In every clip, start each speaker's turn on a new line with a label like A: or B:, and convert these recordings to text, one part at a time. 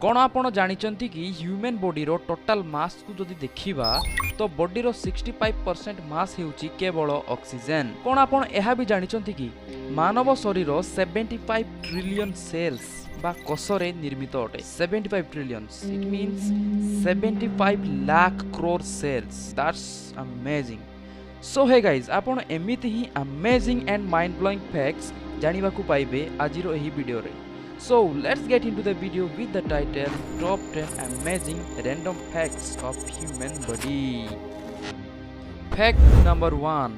A: କ'ଣ ଆପଣ ଜାଣିଛନ୍ତି କି, ହ୍ୟୁମାନ୍ ବଡିର ଟୋଟାଲ ମାସ୍କୁ ଯଦି ଦେଖିବା ତ ବଡିର 65% ମାସ୍ ହେଉଛି କେବଳ ଅକ୍ସିଜେନ୍। କ'ଣ ଆପଣ ଏହା ବି ଜାଣିଛନ୍ତି କି, ମାନବ ଶରୀର 75 ଟ୍ରିଲିୟନ୍ ସେଲ୍ସ ବା କୋଷରେ ନିର୍ମିତ ଅଟେ? 75 trillions, it means 75 lakh crore cells. That's amazing. So hey guys, ଆପଣ ଏମିତି ହିଁ amazing and mind blowing facts ଜାଣିବାକୁ ପାଇବେ ଆଜିର ଏହି ଭିଡ଼ିଓରେ। So let's get into the video with the title "Top 10 Amazing Random Facts of Human Body". Fact number 1.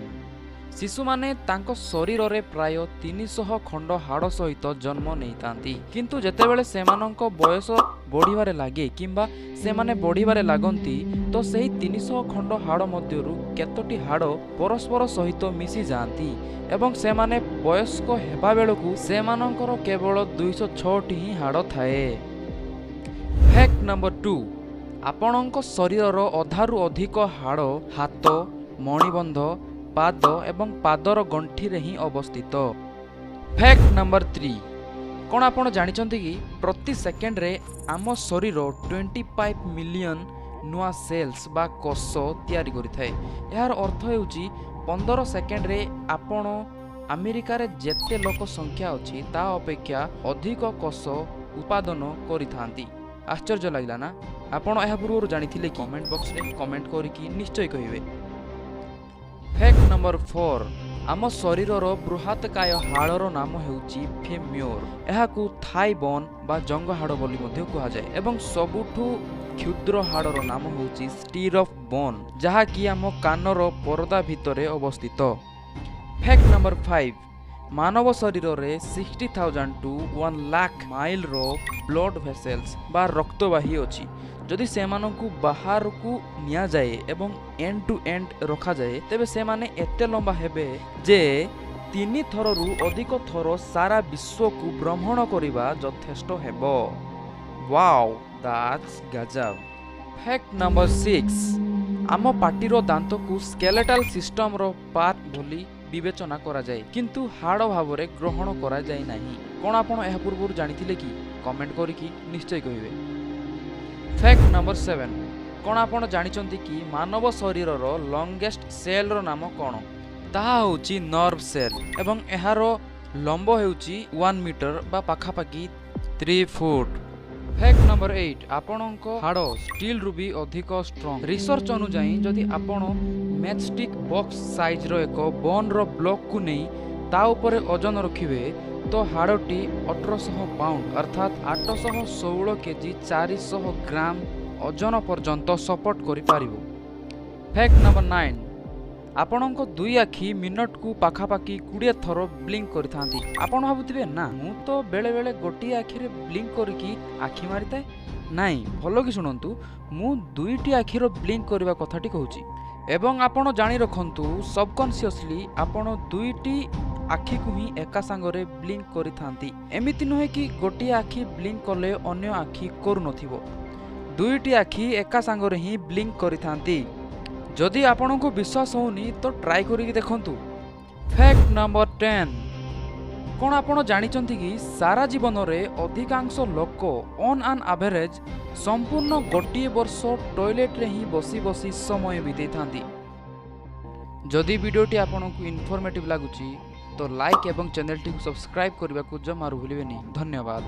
A: ଶିଶୁମାନେ ତାଙ୍କ ଶରୀରରେ ପ୍ରାୟ 300 ଖଣ୍ଡ ହାଡ଼ ସହିତ ଜନ୍ମ ନେଇଥାନ୍ତି। କିନ୍ତୁ ଯେତେବେଳେ ସେମାନଙ୍କ ବୟସ ବଢ଼ିବାରେ ଲାଗେ କିମ୍ବା ସେମାନେ ବଢ଼ିବାରେ ଲାଗନ୍ତି, ତ ସେହି 300 ଖଣ୍ଡ ହାଡ଼ ମଧ୍ୟରୁ କେତୋଟି ହାଡ଼ ପରସ୍ପର ସହିତ ମିଶି ଯାଆନ୍ତି ଏବଂ ସେମାନେ ବୟସ୍କ ହେବା ବେଳକୁ ସେମାନଙ୍କର କେବଳ 206ଟି ହିଁ ହାଡ଼ ଥାଏ। Fact number 2। ଆପଣଙ୍କ ଶରୀରର ଅଧାରୁ ଅଧିକ ହାଡ଼ ହାତ, ମଣିବନ୍ଧ, ପାଦ ଏବଂ ପାଦର ଗଣ୍ଠିରେ ହିଁ ଅବସ୍ଥିତ। Fact number 3। କ'ଣ ଆପଣ ଜାଣିଛନ୍ତି କି, ପ୍ରତି ସେକେଣ୍ଡରେ ଆମ ଶରୀର 25 ମିଲିୟନ ନୂଆ ସେଲ୍ସ ବା କୋଷ ତିଆରି କରିଥାଏ? ଏହାର ଅର୍ଥ ହେଉଛି 15 ସେକେଣ୍ଡରେ ଆପଣ ଆମେରିକାରେ ଯେତେ ଲୋକ ସଂଖ୍ୟା ଅଛି, ତା ଅପେକ୍ଷା ଅଧିକ କୋଷ ଉତ୍ପାଦନ କରିଥାନ୍ତି। ଆଶ୍ଚର୍ଯ୍ୟ ଲାଗିଲା ନା? ଆପଣ ଏହା ପୂର୍ବରୁ ଜାଣିଥିଲେ କି? କମେଣ୍ଟ ବକ୍ସରେ କମେଣ୍ଟ କରିକି ନିଶ୍ଚୟ କହିବେ। Fact number 4। ଆମ ଶରୀରର ବୃହତ୍କାୟ ହାଡ଼ର ନାମ ହେଉଛି ଫେମ୍ୟୁର। ଏହାକୁ ଥାଇ ବୋନ୍ ବା ଜଙ୍ଘ ହାଡ଼ ବୋଲି ମଧ୍ୟ କୁହାଯାଏ ଏବଂ ସବୁଠୁ କ୍ଷୁଦ୍ର ହାଡ଼ର ନାମ ହେଉଛି ଷ୍ଟିରପ୍ ବୋନ୍, ଯାହାକି ଆମ କାନର ପରଦା ଭିତରେ ଅବସ୍ଥିତ। Fact number 5। ମାନବ ଶରୀରରେ 60,000 ଟୁ 1 ଲାଖ ମାଇଲର ବ୍ଲଡ୍ ଭେସେଲ୍ସ ବା ରକ୍ତବାହୀ ଅଛି। ଯଦି ସେମାନଙ୍କୁ ବାହାରକୁ ନିଆଯାଏ ଏବଂ ଏଣ୍ଡ ଟୁ ଏଣ୍ଡ ରଖାଯାଏ, ତେବେ ସେମାନେ ଏତେ ଲମ୍ବା ହେବେ ଯେ ତିନି ଥରରୁ ଅଧିକ ଥର ସାରା ବିଶ୍ୱକୁ ଭ୍ରମଣ କରିବା ଯଥେଷ୍ଟ ହେବ। ୱାଓ, that's ଗଜବ। Fact number 6। ଆମ ପାଟିର ଦାନ୍ତକୁ ସ୍କେଲେଟାଲ ସିଷ୍ଟମର ପାର୍ଟ ବୋଲି ବିବେଚନା କରାଯାଏ, କିନ୍ତୁ ହାଡ଼ ଭାବରେ ଗ୍ରହଣ କରାଯାଏ ନାହିଁ। କ'ଣ ଆପଣ ଏହା ପୂର୍ବରୁ ଜାଣିଥିଲେ କି? କମେଣ୍ଟ କରିକି ନିଶ୍ଚୟ କହିବେ। Fact number 7। କ'ଣ ଆପଣ ଜାଣିଛନ୍ତି କି, ମାନବ ଶରୀରର ଲଙ୍ଗେଷ୍ଟ ସେଲ୍ର ନାମ କ'ଣ? ତାହା ହେଉଛି ନର୍ଭ ସେଲ୍ ଏବଂ ଏହାର ଲମ୍ବ ହେଉଛି 1 ମିଟର ବା ପାଖାପାଖି 3 ଫୁଟ। Fact number 8। ଆପଣଙ୍କ ହାଡ଼ ଷ୍ଟିଲ୍ରୁ ବି ଅଧିକ ଷ୍ଟ୍ରଙ୍ଗ। ରିସର୍ଚ୍ଚ ଅନୁଯାୟୀ, ଯଦି ଆପଣ ମ୍ୟାଚଷ୍ଟିକ୍ ବକ୍ସ ସାଇଜ୍ର ଏକ ବୋନ୍ର ବ୍ଲକ୍କୁ ନେଇ ତା ଉପରେ ଓଜନ ରଖିବେ, ତ ହାଡ଼ଟି 1800 ପାଉଣ୍ଡ, ଅର୍ଥାତ୍ 816 କେଜି 400 ଗ୍ରାମ ଓଜନ ପର୍ଯ୍ୟନ୍ତ ସପୋର୍ଟ କରିପାରିବ। Fact number 9। ଆପଣଙ୍କ ଦୁଇ ଆଖି ମିନଟକୁ ପାଖାପାଖି 20 ଥର ବ୍ଲିଙ୍କ କରିଥାନ୍ତି। ଆପଣ ଭାବୁଥିବେ ନା, ମୁଁ ତ ବେଳେବେଳେ ଗୋଟିଏ ଆଖିରେ ବ୍ଲିଙ୍କ କରିକି ଆଖି ମାରିଥାଏ। ନାଇଁ, ଭଲ କି ଶୁଣନ୍ତୁ, ମୁଁ ଦୁଇଟି ଆଖିର ବ୍ଲିଙ୍କ କରିବା କଥାଟି କହୁଛି। ଏବଂ ଆପଣ ଜାଣି ରଖନ୍ତୁ, ସବକନସିୟସଲି ଆପଣ ଦୁଇଟି ଆଖିକୁ ହିଁ ଏକା ସାଙ୍ଗରେ ବ୍ଲିଙ୍କ କରିଥାନ୍ତି। ଏମିତି ନୁହେଁ କି ଗୋଟିଏ ଆଖି ବ୍ଲିଙ୍କ କଲେ ଅନ୍ୟ ଆଖି କରୁନଥିବ। ଦୁଇଟି ଆଖି ଏକା ସାଙ୍ଗରେ ହିଁ ବ୍ଲିଙ୍କ କରିଥାନ୍ତି। ଯଦି ଆପଣଙ୍କୁ ବିଶ୍ୱାସ ହେଉନି, ତ ଟ୍ରାଏ କରିକି ଦେଖନ୍ତୁ। Fact number 10। କ'ଣ ଆପଣ ଜାଣିଛନ୍ତି କି, ସାରା ଜୀବନରେ ଅଧିକାଂଶ ଲୋକ ଅନ୍ ଆନ୍ ଆଭରେଜ ସମ୍ପୂର୍ଣ୍ଣ ଗୋଟିଏ ବର୍ଷ ଟଏଲେଟରେ ହିଁ ବସି ବସି ସମୟ ବିତେଇଥାନ୍ତି? ଯଦି ଭିଡ଼ିଓଟି ଆପଣଙ୍କୁ ଇନଫର୍ମେଟିଭ୍ ଲାଗୁଛି, ତ ଲାଇକ୍ ଏବଂ ଚ୍ୟାନେଲଟିକୁ ସବସ୍କ୍ରାଇବ୍ କରିବାକୁ ଜମାରୁ ଭୁଲିବେନି। ଧନ୍ୟବାଦ।